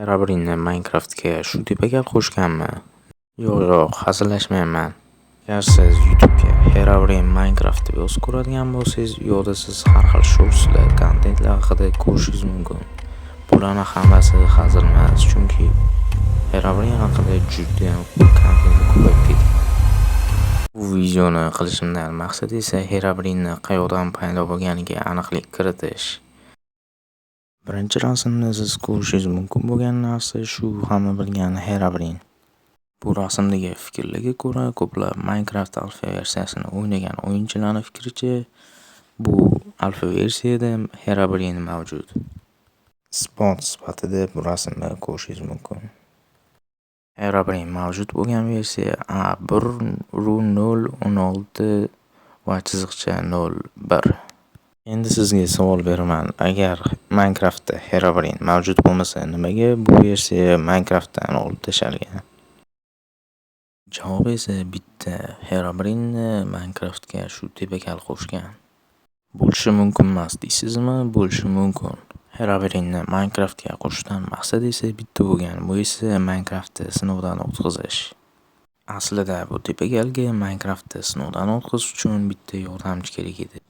Herobrine Minecraftga shu tepaga qo'shganmi? Yo'q, yo'q, hazillashmayapman. Agar siz YouTube'ga Herobrine Minecraft deb yozib ko'radigan bo'lsangiz, u yoqda siz har xil shortslar, kontentlar haqida ko'rishingiz mumkin. Bularni hammasi hazil emas, chunki Herobrine haqida judayam ko'p kontentlar ko'payib ketgan. Bu videoni qilishimdan maqsad esa Herobrine qayoqdan paydo bo'lganiga aniqlik kiritish. Birinchi rasmda siz ko'rishingiz mumkin bo'lgan narsa shu hamma bilgan Herobrine. Bu rasmdagi fikrlarga ko'ra, ko'plab Minecraft alfa versiyasini o'ynagan o'yinchilarning fikricha, bu alfa versiyada Herobrine mavjud. Isbot sifatida bu rasmni ko'rishingiz mumkin. Herobrine mavjud bo'lgan versiya A1.ru0.16 va chiziqcha 0.1. Endi sizga savol beraman. Agar Minecraftda Herobrine mavjud bo'lmasa, nimaga bu versiya Minecraftdan olib tashalgan? Javob esa bitta: Herobrine Minecraftga shu tepakal qo'shgan. Bo'lishi mumkin emas deysizmi? Bo'lishi mumkin. Herobrine Minecraftga qo'shishdan maqsad esa bitta bo'lgan. Bu esa Minecraftni sinovdan o'tkazish. Aslida bu tepagalga Minecraftni sinovdan o'tkazish uchun bitta yordamchi kerak edi.